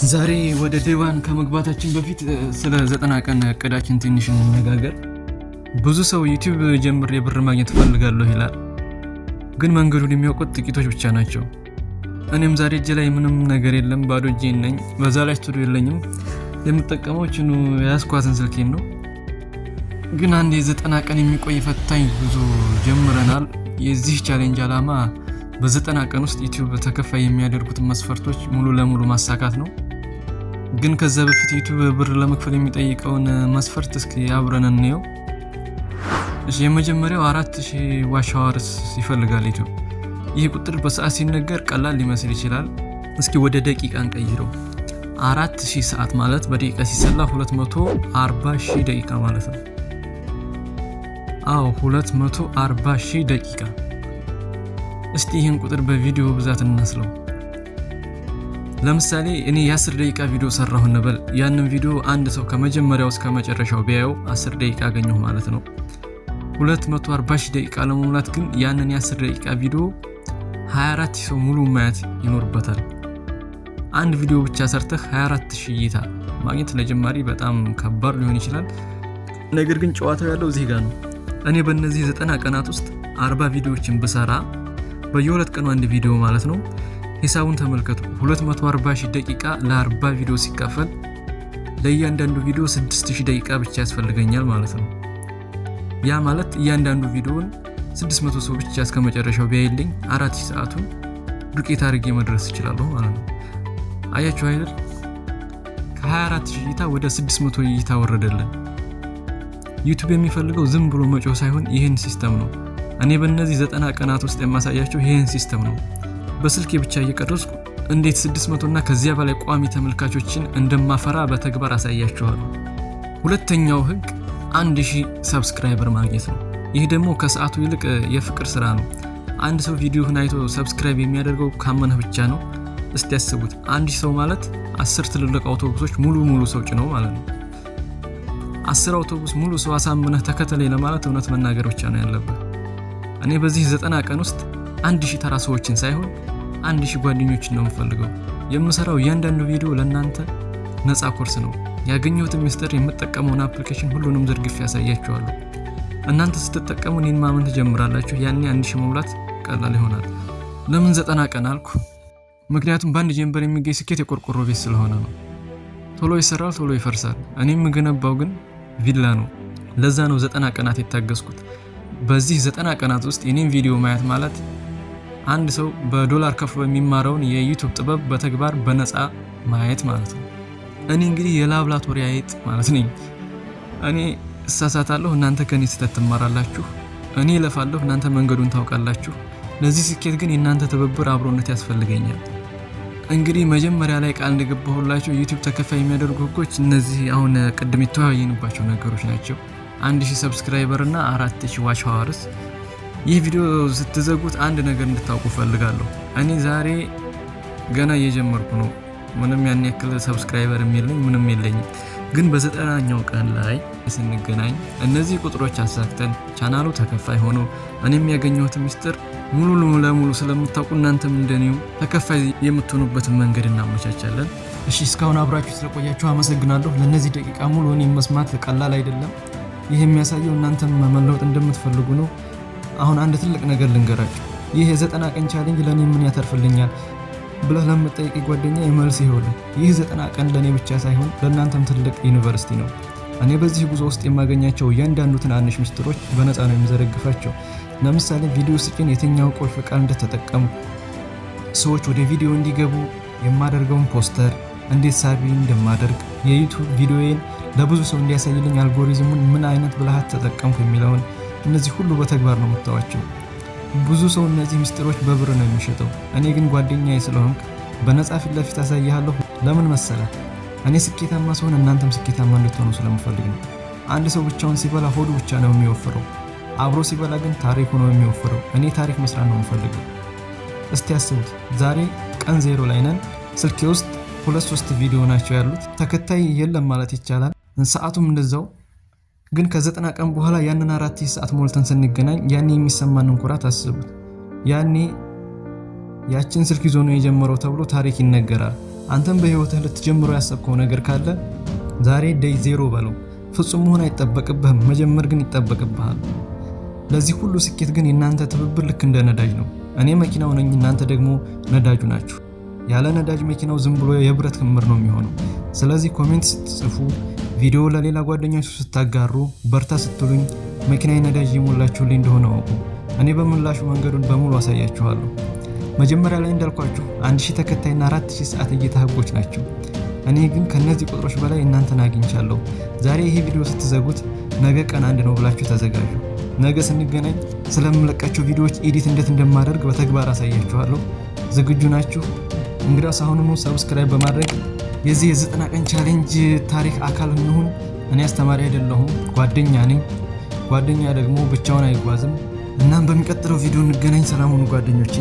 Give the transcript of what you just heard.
ዛሬ ወደ day one ከመግባታችን በፊት ስለ 90 ቀን እቅዳችን ትንሽ እንነጋገር። ብዙ ሰው ዩቲዩብ ጀምሬ ብር ማግኘት እፈልጋለሁ ይላል፣ ግን መንገዱን የሚያውቁት ጥቂቶች ብቻ ናቸው። እኔም ዛሬ እጄ ላይ ምንም ነገር የለም፣ ባዶ እጄን ነኝ። በዛ ላይ ስቱዲዮ የለኝም። የምጠቀመው ችኑ የያዝኳትን ስልኬን ነው። ግን አንድ የ90 ቀን የሚቆይ ፈታኝ ጉዞ ጀምረናል። የዚህ challenge ዓላማ በ90 ቀን ውስጥ ዩቲዩብ ተከፋይ የሚያደርጉትን መስፈርቶች ሙሉ ለሙሉ ማሳካት ነው። ግን ከዛ በፊት ዩቲዩብ ብር ለመክፈል የሚጠይቀውን መስፈርት እስኪ አብረን እንየው። እሺ፣ የመጀመሪያው 4000 watch hours ይፈልጋል ዩቲዩብ። ይህ ቁጥር በሰዓት ሲነገር ቀላል ሊመስል ይችላል። እስኪ ወደ ደቂቃ እንቀይረው። 4000 ሰዓት ማለት በደቂቃ ሲሰላ 240 ሺህ ደቂቃ ማለት ነው። አዎ፣ 240 ሺህ ደቂቃ። እስቲ ይህን ቁጥር በቪዲዮ ብዛት እናስለው። ለምሳሌ እኔ የ10 ደቂቃ ቪዲዮ ሰራሁ እንበል። ያንን ቪዲዮ አንድ ሰው ከመጀመሪያው እስከ መጨረሻው ቢያየው 10 ደቂቃ አገኘሁ ማለት ነው። 240 ሺህ ደቂቃ ለመሙላት ግን ያንን የ10 ደቂቃ ቪዲዮ 24 ሺህ ሰው ሙሉ ማየት ይኖርበታል። አንድ ቪዲዮ ብቻ ሰርተህ 24 ሺህ እይታ ማግኘት ለጀማሪ በጣም ከባድ ሊሆን ይችላል። ነገር ግን ጨዋታው ያለው እዚህ ጋር ነው። እኔ በእነዚህ 90 ቀናት ውስጥ 40 ቪዲዮዎችን ብሰራ፣ በየሁለት ቀኑ አንድ ቪዲዮ ማለት ነው። ሂሳቡን ተመልከቱ። 240 ሺህ ደቂቃ ለ40 ቪዲዮ ሲካፈል ለእያንዳንዱ ቪዲዮ 6000 ደቂቃ ብቻ ያስፈልገኛል ማለት ነው። ያ ማለት እያንዳንዱ ቪዲዮውን 600 ሰው ብቻ እስከ መጨረሻው ቢያይልኝ 4000 ሰዓቱን ዱቄት አድርጌ መድረስ እችላለሁ ማለት ነው። አያችሁ አይደል? ከ24 ሺህ እይታ ወደ 600 እይታ ወረደልን። ዩቲዩብ የሚፈልገው ዝም ብሎ መጮህ ሳይሆን ይህን system ነው። እኔ በእነዚህ 90 ቀናት ውስጥ የማሳያችሁ ይህን system ነው። በስልኬ ብቻ እየቀረጽኩ እንዴት 600 እና ከዚያ በላይ ቋሚ ተመልካቾችን እንደማፈራ በተግባር አሳያችኋለሁ። ሁለተኛው ህግ 1000 subscriber ማግኘት ነው። ይህ ደግሞ ከሰዓቱ ይልቅ የፍቅር ስራ ነው። አንድ ሰው ቪዲዮህን አይቶ subscribe የሚያደርገው ካመነህ ብቻ ነው። እስቲ ያስቡት፣ 1000 ሰው ማለት 10 ትልልቅ አውቶቡሶች ሙሉ ሙሉ ሰው ጭነው ማለት ነው። 10 አውቶቡስ ሙሉ ሰው አሳምነህ ተከተለኝ ለማለት እውነት መናገር ብቻ ነው ያለብህ። እኔ በዚህ 90 ቀን ውስጥ 1000 ተራ ሰዎችን ሳይሆን 1000 ጓደኞችን ነው የምፈልገው። የምሰራው እያንዳንዱ ቪዲዮ ለእናንተ ነፃ ኮርስ ነው። ያገኘሁትን ሚስጥር፣ የምጠቀመውን application ሁሉንም ዘርግፌ ያሳያችኋለሁ። እናንተ ስትጠቀሙ እኔን ማመን ትጀምራላችሁ። ያኔ 1000 መሙላት ቀላል ይሆናል። ለምን 90 ቀን አልኩ? ምክንያቱም በአንድ ጀንበር የሚገኝ ስኬት የቆርቆሮ ቤት ስለሆነ ነው። ቶሎ ይሰራል፣ ቶሎ ይፈርሳል። እኔ የምገነባው ግን ቪላ ነው። ለዛ ነው 90 ቀናት የታገስኩት። በዚህ 90 ቀናት ውስጥ የኔን ቪዲዮ ማየት ማለት አንድ ሰው በዶላር ከፍሎ የሚማረውን የዩቲዩብ ጥበብ በተግባር በነፃ ማየት ማለት ነው። እኔ እንግዲህ የላብራቶሪ አይጥ ማለት ነኝ። እኔ እሳሳታለሁ፣ እናንተ ከኔ ስህተት ትማራላችሁ። እኔ እለፋለሁ፣ እናንተ መንገዱን ታውቃላችሁ። ለዚህ ስኬት ግን የእናንተ ትብብር፣ አብሮነት ያስፈልገኛል። እንግዲህ መጀመሪያ ላይ ቃል እንደገባሁላችሁ ዩቲዩብ ተከፋይ የሚያደርጉ ህጎች እነዚህ አሁን ቅድም የተወያየንባቸው ነገሮች ናቸው። 1000 subscriber እና 4000 watch hours። ይህ ቪዲዮ ስትዘጉት አንድ ነገር እንድታውቁ ፈልጋለሁ። እኔ ዛሬ ገና እየጀመርኩ ነው። ምንም ያን ያክል subscriber የለኝ፣ ምንም የለኝም። ግን በ90ኛው ቀን ላይ ስንገናኝ እነዚህ ቁጥሮች አሳክተን ቻናሉ ተከፋይ ሆኖ እኔም ያገኘሁት ሚስጥር ሙሉ ለሙሉ ስለምታውቁ እናንተም እንደኔው ተከፋይ የምትሆኑበትን መንገድ እናመቻቻለን። እሺ፣ እስካሁን አብራችሁ ስለቆያችሁ አመሰግናለሁ። ለእነዚህ ደቂቃ ሙሉ እኔን መስማት ቀላል አይደለም። ይህ የሚያሳየው እናንተም መለወጥ እንደምትፈልጉ ነው። አሁን አንድ ትልቅ ነገር ልንገራችሁ። ይህ የ90 ቀን challenge ለእኔ ምን ያተርፍልኛል ብለህ ለምትጠይቅ ጓደኛ የመልስ ይኸውልህ። ይህ 90 ቀን ለእኔ ብቻ ሳይሆን ለእናንተም ትልቅ ዩኒቨርሲቲ ነው። እኔ በዚህ ጉዞ ውስጥ የማገኛቸው እያንዳንዱ ትናንሽ ምስጢሮች በነፃ ነው የምዘረግፋቸው። ለምሳሌ ቪዲዮ ስጭን የትኛው ቁልፍ ቃል እንደተጠቀምኩ፣ ሰዎች ወደ ቪዲዮ እንዲገቡ የማደርገውን ፖስተር እንዴት ሳቢ እንደማደርግ፣ የዩቲዩብ ቪዲዮዬን ለብዙ ሰው እንዲያሳይልኝ አልጎሪዝሙን ምን አይነት ብልሃት ተጠቀምኩ የሚለውን፣ እነዚህ ሁሉ በተግባር ነው የምታዩዋቸው። ብዙ ሰው እነዚህ ምስጢሮች በብር ነው የሚሸጠው። እኔ ግን ጓደኛዬ ስለሆንክ በነፃ ፊት ለፊት አሳይሃለሁ። ለምን መሰለህ? እኔ ስኬታማ ስሆን እናንተም ስኬታማ እንድትሆኑ ስለምፈልግ ነው። አንድ ሰው ብቻውን ሲበላ ሆዱ ብቻ ነው የሚወፍረው። አብሮ ሲበላ ግን ታሪኩ ነው የሚወፍረው። እኔ ታሪክ መስራት ነው የምፈልገው። እስቲ ያስቡት፣ ዛሬ ቀን 0 ላይ ነን። ስልኬ ውስጥ ሁለት ሶስት ቪዲዮ ናቸው ያሉት። ተከታይ የለም ማለት ይቻላል። ሰዓቱም እንደዛው። ግን ከ90 ቀን በኋላ ያንን 4000 ሰዓት ሞልተን ስንገናኝ ያኔ የሚሰማንን ኩራት አስቡት። ያኔ ያችን ስልክ ይዞ ነው የጀመረው ተብሎ ታሪክ ይነገራል። አንተም በህይወትህ ልትጀምረው ያሰብከው ነገር ካለ ዛሬ day zero በለው። ፍጹም መሆን አይጠበቅብህም፣ መጀመር ግን ይጠበቅብሃል። ለዚህ ሁሉ ስኬት ግን የእናንተ ትብብር ልክ እንደ ነዳጅ ነው። እኔ መኪናው ነኝ፣ እናንተ ደግሞ ነዳጁ ናችሁ። ያለ ነዳጅ መኪናው ዝም ብሎ የብረት ክምር ነው የሚሆነው። ስለዚህ comment ስትጽፉ፣ ቪዲዮ ለሌላ ጓደኛችሁ ስታጋሩ፣ በርታ ስትሉኝ መኪናዬ ነዳጅ እየሞላችሁልኝ እንደሆነ እወቁ። እኔ በምላሹ መንገዱን በሙሉ አሳያችኋለሁ። መጀመሪያ ላይ እንዳልኳችሁ 1000 ተከታይና 4000 ሰዓት እይታ ህጎች ናቸው። እኔ ግን ከነዚህ ቁጥሮች በላይ እናንተን አግኝቻለሁ። ዛሬ ይሄ ቪዲዮ ስትዘጉት ነገ ቀን አንድ ነው ብላችሁ ተዘጋጁ። ነገ ስንገናኝ ስለምለቃቸው ቪዲዮዎች edit እንዴት እንደማደርግ በተግባር አሳያችኋለሁ። ዝግጁ ናችሁ? እንግዲያውስ አሁኑኑ subscribe በማድረግ የዚህ የ90 ቀን challenge ታሪክ አካል እንሁን። እኔ አስተማሪ አይደለሁም፣ ጓደኛ ነኝ። ጓደኛ ደግሞ ብቻውን አይጓዝም። እናም በሚቀጥለው ቪዲዮ እንገናኝ። ሰላም ሁኑ ጓደኞቼ።